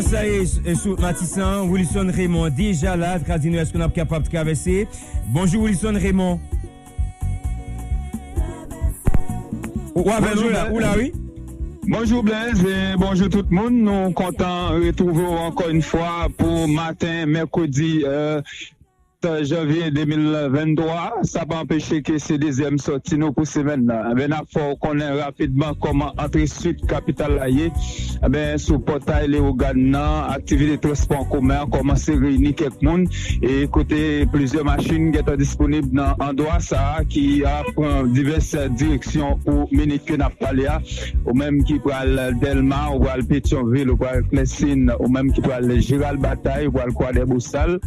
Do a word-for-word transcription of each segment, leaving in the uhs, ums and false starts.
Sa e, e sou Matisan, Wilson Raymond deja la, ka di nou èske n ap kapab travèse. Bonjou Wilson Raymond. Ou avè nou la, ou la, wi. Bonjou Blaise, e bonjou tout moun. Nou kontan retwouve w ankò yon fwa pou maten mèkredi, euh, janvye de mil venntwa. Sa pa anpeche ke se dezyèm sòti nou pou semèn nan. Enben, n ap fè w konnen rapidman kòman antre Sid kapital la ye. Enben, sou pòtay Leyogàn nan, aktivite transpò an komen an kòmanse reyini kèk moun, e kote plizyè machin gentan disponib nan andwa sa a ki ap pran divès direksyon pou minit ke n ap pale a. Ou menm ki pral Dèlma, ou pral Petyonvil, ou pral Klèsin, ou menm ki pral Jeral Batay, ou pral Kwadèbousal,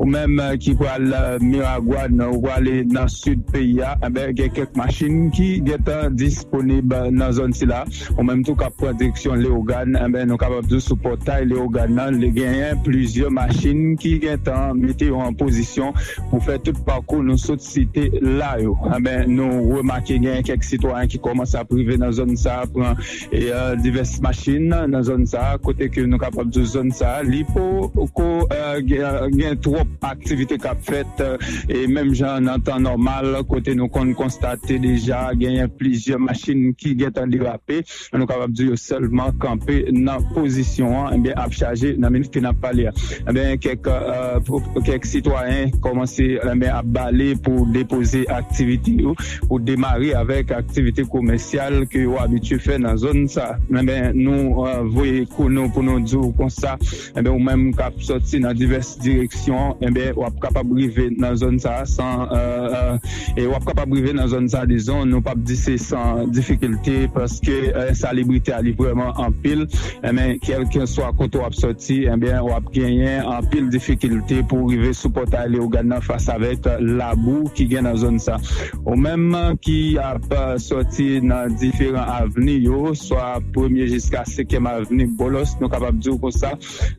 ou menm, eh, ki pral, eh, Miragwàn, ou prale nan sid peyi a, enben, gen kèk machin ki gentan disponib nan zòn sila. Ou menm tou k ap pran direksyon Leyogàn, enben, nou kapab di w sou pòtay Leyogàn nan, li genyen plizyè machin ki gentan mete yo an pozisyon pou fè tout pakou nou sot site la yo. Enben, nou remake gen kèk sitwayen ki kòmanse ap rive nan zòn sa a, pran, e, eh, divès machin nan zòn sa a, kote ke nou kapab di w zòn sa a, li poko, eh, gen, gen twòp aktivite k ap fèt, eh, e menm jan nan tan nòmal, kote nou konn konstate deja genyen plizyè machin ki gentan derape, nou kapab di yo sèlman kanpe nan pozisyon an, enben, ap chaje nan minit ke n ap pale a. Enben, kèk, eh, pou, kèk sitwayen kòmanse, enben, ap bale pou depoze aktivite yo, pou demare avèk aktivite komèsyal ke yo abitye fè nan zòn sa. Enben, nou, eh, voye kou nou pou nou di w konsa, enben, ou menm k ap sòti nan divès direksyon, enben, w ap kapab rive nan zòn sa a san, eh, eh, e w ap kapab rive nan zòn sa a, dizon, nou p ap di se san difikilte, paske, eh, ensalibrite a li vrèman anpil. Enben, kèlkeswa kote w ap sòti, enben, w ap genyen anpil difikilte pou w rive sou pòtay Leyogàn nan fas avèk, eh, labou ki gen nan zòn sa. Ou menm ki ap, eh, sòti nan diferan avni yo, swa premye jiska senkyèm avni Bòlòs, nou kapab di w konsa,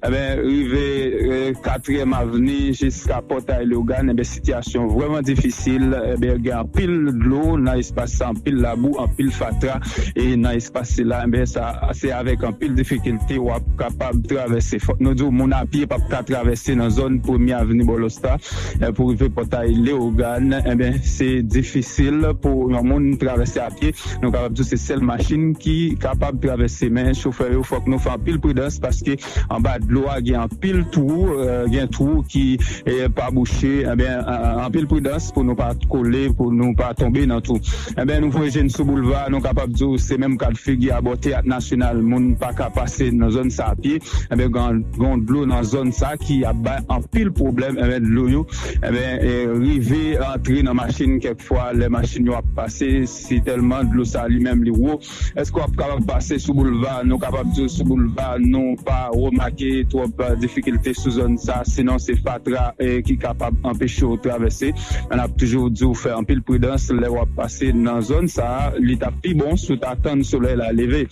enben, rive, eh, katriyèm avni jiska pòtay Leyogàn, enben, sitiyasyon vrèman difisil. Enben, gen anpil dlo nan espas sa, anpil labou, anpil fatra, e nan espas sila, enben, sa, se avèk anpil difikilte w ap kapab travèse. Fòk nou di w, moun apye p ap ka travèse nan zòn Premye Avni Bòlòs la, eh, pou rive pòtay Leyogàn, enben, se difisil pou yon moun travèse apye. Nou kapab di w se sèl machin ki kapab travèse, men chofè yo, fòk nou fè anpil pridans, paske anba dlo a gen anpil twou, eh, gen twou ki, eh, pa bouche, enben, eh, anpil pridans pou nou pa kole, pou nou pa tonbe nan twou. Enben, nou voye je n sou boulva, nou kapab di w se menm ka d figi a bò Teyat Nasyonal, moun pa ka pase nan zòn sa a pye. Enben, gen, gen dlo nan zòn sa ki ap bay anpil pwoblèm, enben, dlo yo, enben, eh, rive antre nan machin kèk fwa, lè machin yo ap pase, si tèlman dlo sa li menm li wo, èske w ap kapab pase sou boulva? Nou kapab di w sou boulva, nou pa remake twòp, eh, difikilte sou zòn sa, sinon se fatra, eh, ki kapab anpeche w travèse. Men n ap toujou di w fè anpil pridans lè w ap pase nan zòn sa, li t ap pi bon si w ta tann solèy la leve.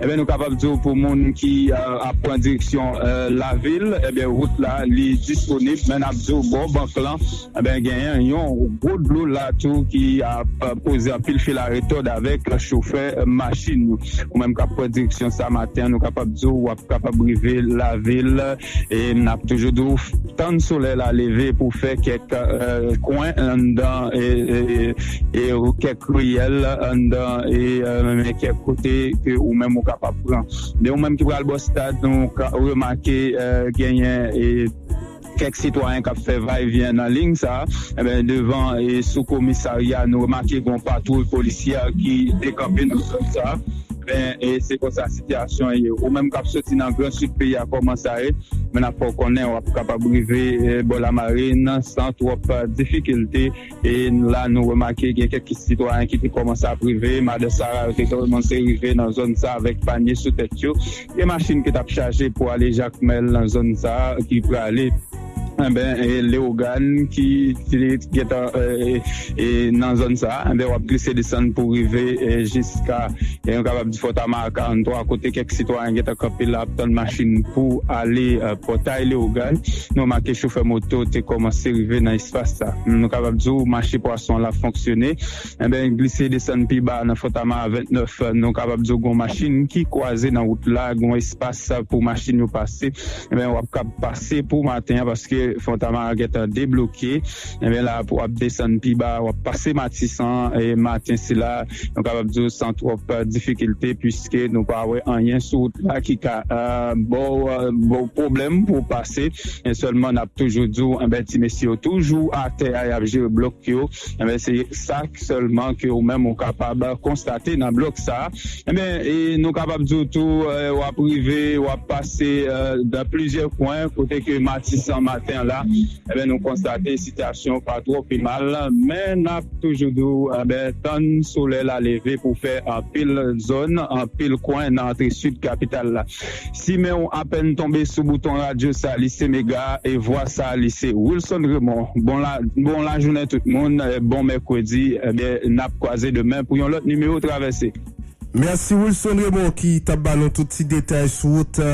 Enben, nou kapab di w pou moun ki, eh, ap pran direksyon, eh, lavil, enben, wout la, li disponib, men n ap di w bò bank lan, enben, genyen yon gwo dlo la tou ki ap poze anpil fil a retòd avèk chofè machin yo. Ou menm k ap pran direksyon sa maten an, nou kapab di w w ap kapab rive lavil, e n ap toujou di w tann solèy la leve pou fè kèk, eh, kwen anndan, e, e, e kèk riyèl anndan, e, eh, kèk kote ke ou menm ou kapab pran. Men ou menm ki pral bò stad, nou ka remake, eh, genyen, e, kèk sitwayen k ap fè vayevyen nan liy sa a. Enben, devan, e, sou komisarya, nou remake gen yon patwouy polisyè ki dekanpe nan zòn sa a. Men, e, se konsa sitiyasyon an ye. Ou menm k ap soti nan Gran Sid peyi a, kòman sa ye? Men n ap fè w konnen w ap kapab rive, e, bò lamarin san twòp, e, difikilte. E la, nou remake gen kèk sitwayen ki te kòmanse ap rive. Madan Sara yo te kòmanse rive nan zòn sa avèk panye sou tèt yo. Gen machin ki t ap chaje pou ale Jakmèl nan zòn sa ki prale Enben, e, Leyogàn ki, ki gentan, e, e, nan zòn sa a, enben, w ap glise desann pou rive, e, jiska, e, nou kapab di Fòtamara karannntwa, kote kèk sitwayen gentan kanpe la ap tann machin pou ale, e, Pòtay Leyogàn. Nou remake chofè moto te kòmanse rive nan espas sa. Nou kapab di w mache pwason an la ap fonksyone. Enben, glise desann pi ba nan Fòtamara vennèf, nou kapab di w gon machin ki kwaze nan wout la, gon espas pou machin yo pase. Enben, w ap kab pase pou maten an paske Fòtamara gentan debloke. Enben, la pou w ap desann pi ba, w ap pase Matisan, e maten sila, nou kapab di w san twòp, e, difikilte, piske nou pa wè anyen sou wout la ki ka, e, ba w, e, ba w pwoblèm pou w pase. E sèlman, n ap toujou di w, enben, ti mesye yo toujou atè a, y ap jere blòk yo. Enben, se sa sèlman ke ou menm ou kapab konstate nan blòk sa a. Enben, e nou kapab di w tou, e, w ap rive, w ap pase, e, nan plizyè kwen, kote ke Matisan maten an la, enben, nou konstate sitiyasyon pa twò pi mal, men n ap toujou di w, enben, tann solèy la leve pou fè anpil zòn, anpil kwen nan antre sid kapital la. Si men w apèn tonbe sou bouton radyo sa, li se Mega, e vwa sa, li se Wilson Raymond. Bon la, bon lajounen tout moun, e, bon mèkredi, enben, n ap kwaze demen pou yon lòt nimewo Travèse. Mèsi Wilson Raymond ki t ap ba nou tout ti detay sou wout, e,